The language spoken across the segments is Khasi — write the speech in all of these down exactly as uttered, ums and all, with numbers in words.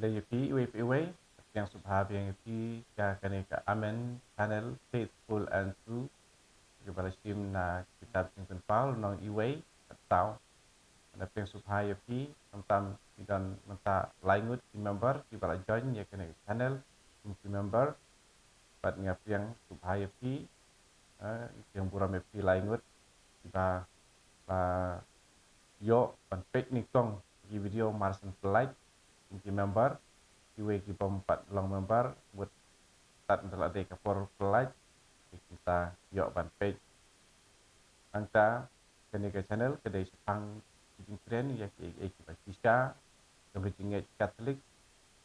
Te ïa phi iwei pa iwei, pdiang sngewbha biang ïa phi ïa kane ka Amen Channel, Faithful and True. Kiba la shim na kitab Jingpynpaw lynnong iwei, kat saw. Nga pdiang sngewbha ïa phi, khamtam ki don mynta lai ngut ki member kiba la join ïa kane ka channel kum ki member. Bad nga pdiang sngewbha ïa phi, eh, pdiang burom ïa phi lai ngut kiba la ïoh ban peit nyngkong ki video mar shen pynlait, ki member, kiwei ki bym pat long member, mut tad mynta la dei ka por pynlait, ki kita ïoh ban peit. Hangta kane ka channel ka dei shaphang ki jingkren ïa kiei kiei kiba shisha jong ka jingngeit Katholik.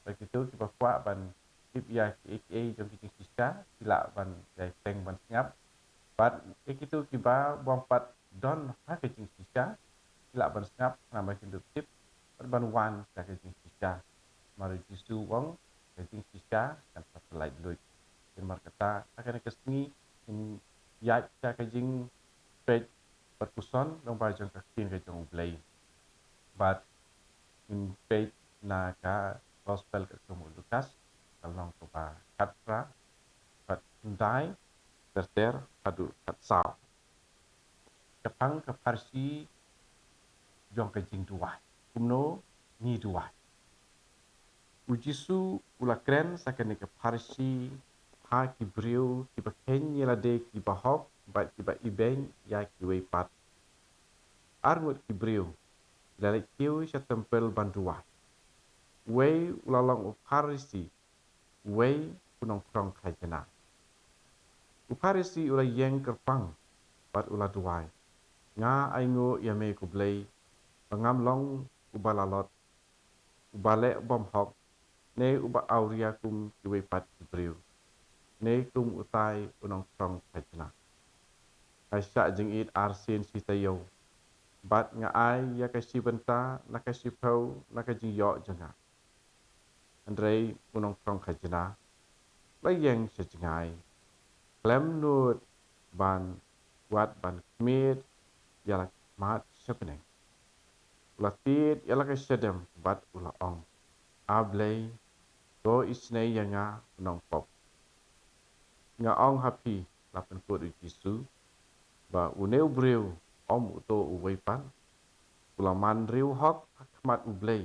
Bad kito kiba kwah ban tip ïa kiei kiei jong ki jingshisha, ki lah ban ïai teng ban sngap. Bad ïa kito kiba bym pat don ha ka jingshisha, ki lah ban sngap namar kin dup tip bad ban wan sha ka jingshisha. Namar u Jisu u ong ka jingshisha kan sa pynlait luid. Te namar kata ha kane ka sngi ngin ïaid sha ka jingpeit bad puson lyngba jong ka ktien ka jong U Blei. Bad ngin peit na ka Gospel katkum u Lukas, ka lynnong kaba khatphra, bad khyndai, ter ter haduh khatsaw. Shaphang ka pharshi jong ka jingduwai. Kumno ngi duwai? U Jisu u la kren sa kane ka pharshi ha ki briew kiba kheiñ ïa lade kiba hok bad kiba ibeiñ ïa kiwei pat. Ar ngut ki briew ki la leit kiew sha templ ban duwai. Uwei u la long u Pharisi, uwei u nongkhrong khajna. U Pharisi u la ïeng kyrpang bad u la duwai, nga ainguh ïa me ko Blei ba ngam long uba lalot, uba leh bym hok, ne uba awria kum kiwei pat ki briew, ne kum utai u nongkhrong khajna. Nga shah jingit arsien shi taïew, bad nga ai ïa ka shi bynta na ka shiphew na ka jingïoh jong nga. Hynrei u nongkhrong khajna u la ïeng sha jngai khlem nud ban wad ban khmied ïa la ka khmat sha bneng. U la tied ïa la ka shadem bad u la ong, A Blei, to isynei ïa nga u nongpop. Nga ong ha phi, la pynkut u Jisu, ba une u briew, ym uto uwei pat, u la man riewhok ha khmat U Blei,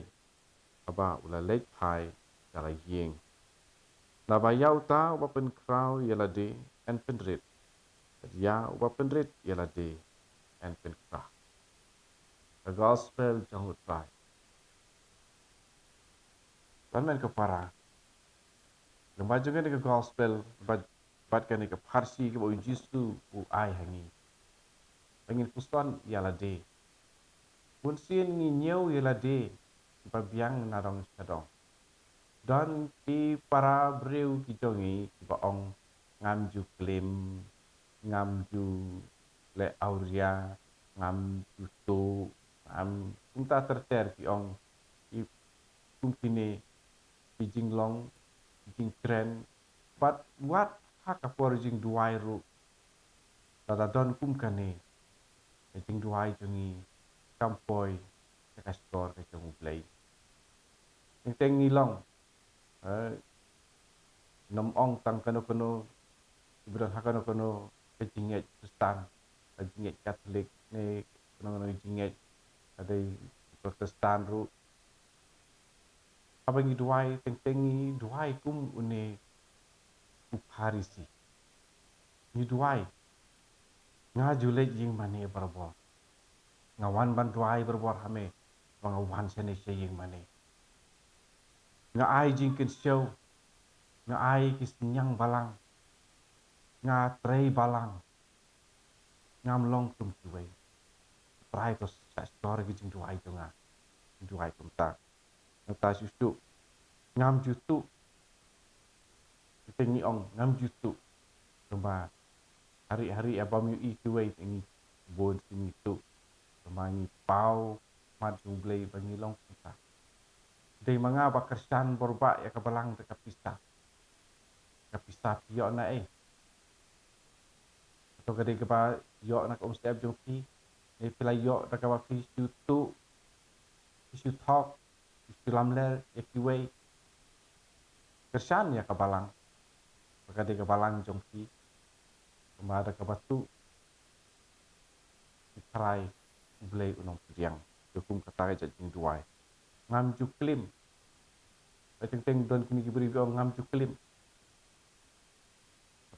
haba u la leit phai da la ïing. Naba ïa uta uba pynkhraw ïa lade yn pynrit, bad ïa uba pynrit ïa lade yn pynkhraw. Ka Gospel jong U Trai. Tang mynta ka para, lyngba jong kane ka Gospel bad, bad kane ka pharshi kaba u Jisu u ai ha ngi, ba ngin puson ïa lade. Bunsien ngi ñiew ïa lade kiba biang na dong sha dong. Don ki para briew ki jong ngi kiba ong, ngam ju klim, ngam ju leh awria, ngam ju tuh, ngam, kumta ter ter ki ong, ki, kum kine ki jinglong, ki jingkren, bad wat ha ka por jingduwai ruh, lada don kum kane, ka jingduwai jong ngi kam poi sha ka shkor ka jong U Blei. Teng teng ngi long, eh, ngam ong tang kano kano, kiba don ha kano kano ka jingngeit Khristan, ka jingngeit Katholik, ne kano kano ka jingngeit ka dei Protestan ruh. Haba ngi duwai, teng teng ngi duwai kum une u Pharisi. Ngi duwai, nga ju leit ïing mane barabor. Nga wan ban duwai barabor ha me, ba nga wan shane sha ïing mane. Nga ai jingkynshew, nga ai ki synñiang balang, nga trei balang. Ngam long kum kiwei. Trai to shah shkor ki jingduwai jong nga. Duwai kumta. Nangta shuh shuh, ngam ju tuh. Te ngi ong ngam ju tuh. Kumba hari hari ïa bym ïohi kiwei te ngi bun sien ngi tuh. Kumba ngi paw khmat jong U Blei ba ngi long kumta. Dei ma nga ba kyrshan borbah ïa ka balang da ka pisa. Ka pisa phi ïoh na ei? Hato ka dei kaba ïoh na ka umsyep jong phi? Ne phi la ïoh da kaba phi shu tuh, phi shu thok, phi shu lamler ïa kiwei? kyrshan ïa ka balang, ba ka dei ka balang jong phi, kumba da kaba tuh, phi tharai U Blei u nongpdiang ïa kum kata ka jait jingduwai. Ngam ju klim. Ba teng teng don kine ki briew ki ong ngam ju klim.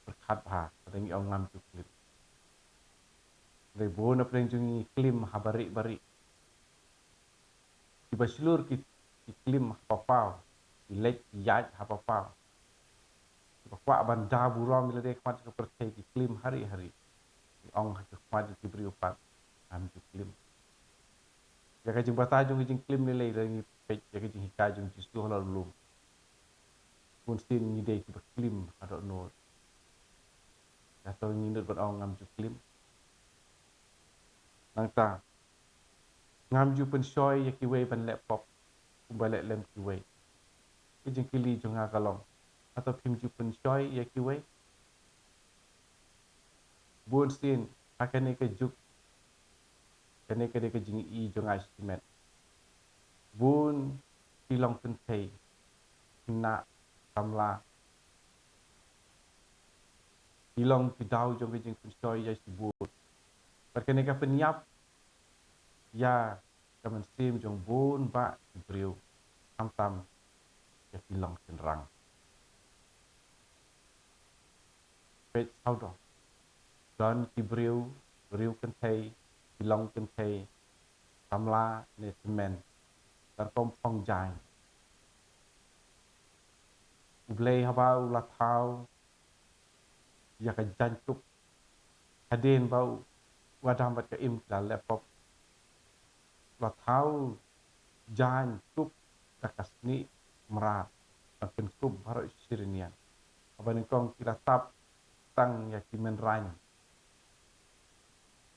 Pyrkhat bha, lada ngi ong ngam ju klim. Hynrei bun na pdeng jong ngi klim ha barieh barieh. Kiba shlur ki, ki klim ha paw paw, ki leit ki ïaid ha paw paw. Kiba kwah ban da burom ïa lade ha khmat jong ka pyrthei, ki klim ha rieh ha rieh. Ki ong ha khmat jong ki briew pat, ngam ju klim. Ïa ka jingbatai jong ka jingklim lei lei, lada ngi peit ïa ka jinghikai jong U Jisu halor lum, bunsien ngi dei kiba klim haduh nud. Ïa to ngi nud ban ong ngam ju klim. Nangta, ngam ju pynshoi ïa kiwei ban leh pop kumba leh lem kiwei. Ka jingkylli jong nga ka long, hato phim ju pynshoi ïa kiwei? Bunsien ha kane ka juk, kane ka dei ka jingïohi jong nga shimet. Bun ki long kynthei, khynnah, samla, ki long ki daw jong ka jingpynshoi ïa shibun. Bad kane ka pynïap ïa ka mynsiem jong bun bah ki briew, khamtam ïa ki long shynrang. Peit sawdong, don ki briew, briew kynthei, ki long kynthei, samla ne tymmen, kyrpang phong jaiñ. U Blei haba u la thaw ïa ka jaiñkup, hadien ba u Adam bad ka Im ki la leh pop, u la thaw jaiñkup da ka snieh mrad, ban pynkup baroh shi rynïeng. Haba nyngkong ki la tap tang ïa ki mynraiñ,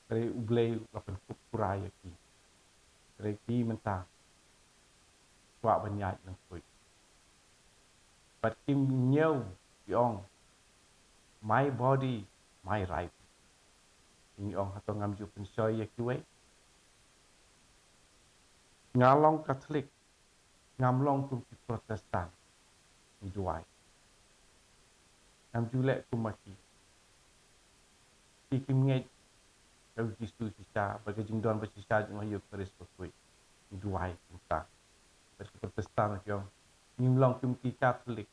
hynrei U Blei u la pynkup pura ïa ki. Hynrei ki mynta kwah ban ïaid lyngkhuid. Bad kim ñiew, ki ong, "My body, my right." Ngi ong, hato ngam ju pynshoi ïa kiwei? Nga long Katholik, ngam long kum ki Protestant, ngi duwai. Ngam ju leh kum ma ki. Ki kim ngeit ïa U Jisu shisha, bad ka jingdon ba shisha jong u ha Eukharist bakhuid, ngi duwai kumta. Bad ki Protestant ki ong, ngim long kum ki Katholik.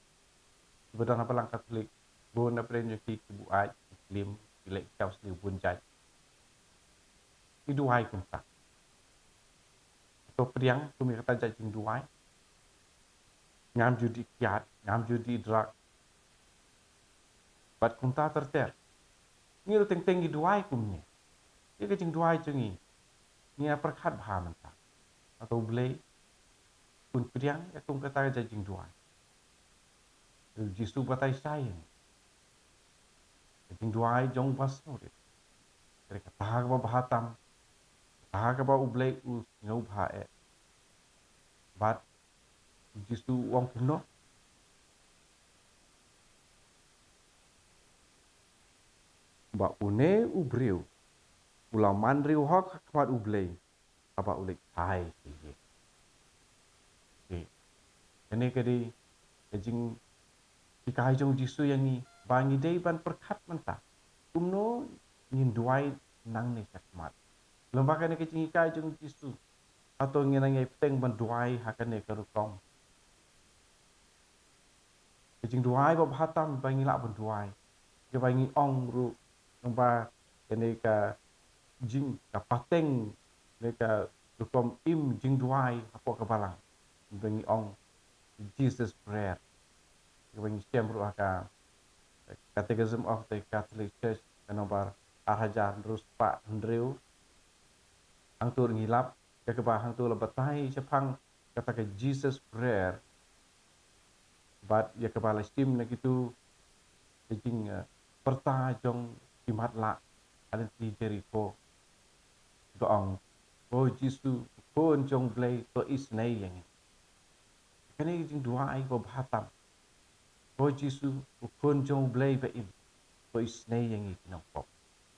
Kiba don ha balang Katholik, bun na pdeng jong ki ki buaid, ki klim, ki leh ki kaw sniew bun jait. Ngi duwai kumta. To pdiang kum ïa kata jait jingduwai. Ngam ju dih kiad, ngam ju dih drug. Bad kumta ter ter. Ngi ruh teng teng ngi duwai kumne. Ïa ka jingduwai jong ngi, ngi ïa pyrkhat bha mynta. Hato U Blei un pdiang ïa kum kata ka jait jingduwai? U Jisu batai shai ïa ngi. Ka jingduwai jong uba sngewrit, ka dei kata kaba bha tam, kata kaba U Blei u sngewbha eh. Bad U Jisu u ong kumno? Ba une u briew u la man riewhok ha khmat U Blei, haba u leit phai sha ïing. Te kane ka dei ka jinghikai jong U Jisu ïa ngi, ba ngi dei ban pyrkhat mynta kumno ngin duwai nangne shakhmat. Lem bad kane ka jinghikai jong U Jisu, hato ngi nang ïai bteng ban duwai ha kane ka rukom? Ka jingduwai ba bha tam ba ngi lah ban duwai, kaba ngi ong ruh, naba kane ka jing, ka pateng, ne ka rukom im jingduwai hapoh ka balang, ba ngi ong Jesus Prayer, kaba ngi shem ruh ha ka Catechism of the Catholic Church, ka nombar ar hajar hynriew spah hynriew. Hangto ngi lap ïa kaba hangto la batai shaphang kata ka Jesus Prayer, bad ïa kaba la shim na kito ka jing, eh, pyrta jong ki matlah ha lynti Jeriko, ka ong, "O Jisu, u Khun jong U Blei, to isynei ïa ngi." Kane ka jingduwai ba bha tam. "O Jisu, u Khun jong U Blei ba im, to isynei ïa ngi ki nongpop."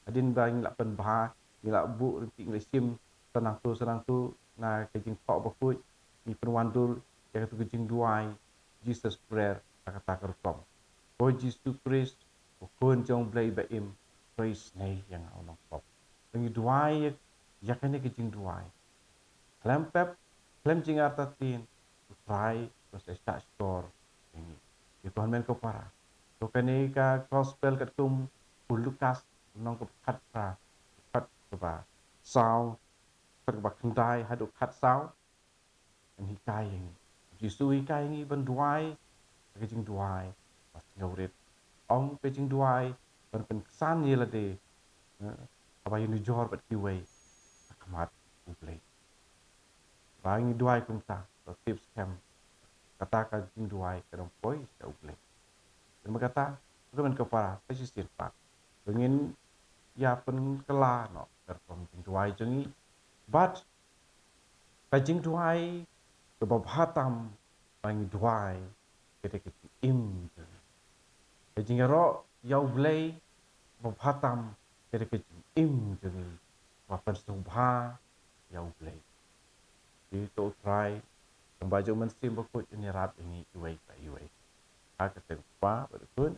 Hadien ba ngi la pynbha, ngi la buh ryntih, ngi la shim sa nangto sa nangto na ka jingthoh bakhuid, ngi pynwandur ïa kato ka jingduwai Jesus Prayer ha kata ka rukom. Ko Jisu Khrist, ko Khun jong U Blei ba im, trei snei ïa nga u nongpop. Ngi duwai ïa kane ka jingduwai. Khlem pep, khlem jingartatien, U Trai un sa shah shkor ïa ngi. Ïa ko hynmen ko para. To kane ka gospel katkum u Lukas, lynnong kaba khatphra, khat kaba saw, khat kaba khyndai haduh khatsaw. Kan hikai ïa ngi. Jisu hikai ïa ngi ban duwai ka jingduwai ba sngewrit. Ym ka jingduwai ban pynksan ïa lade, eh, haba ïanujor bad kiwei ha khmat U Blei. Ba ngi duwai kumta, to tip skhem kata ka jingduwai ka dang poi sha U Blei. Te namar kata, ko hynmen ko para, sa shisien pat, to ngin ïa pynkylla noh ka rukom jingduwai jong ngi. Bad ka jingduwai kaba bha tam ba ngi duwai, ka dei ka jingim jong ngi. Ka jingïaroh ïa U Blei kaba bha tam, ka dei ka jingim jong ngi, ba pynsngewbha ïa U Blei. Te to U Trai, tang ba jong U Mynsiem Bakhuid un ïarap ïa ngi iwei pa iwei. Ha ka kyrteng U Kpa bad U Khun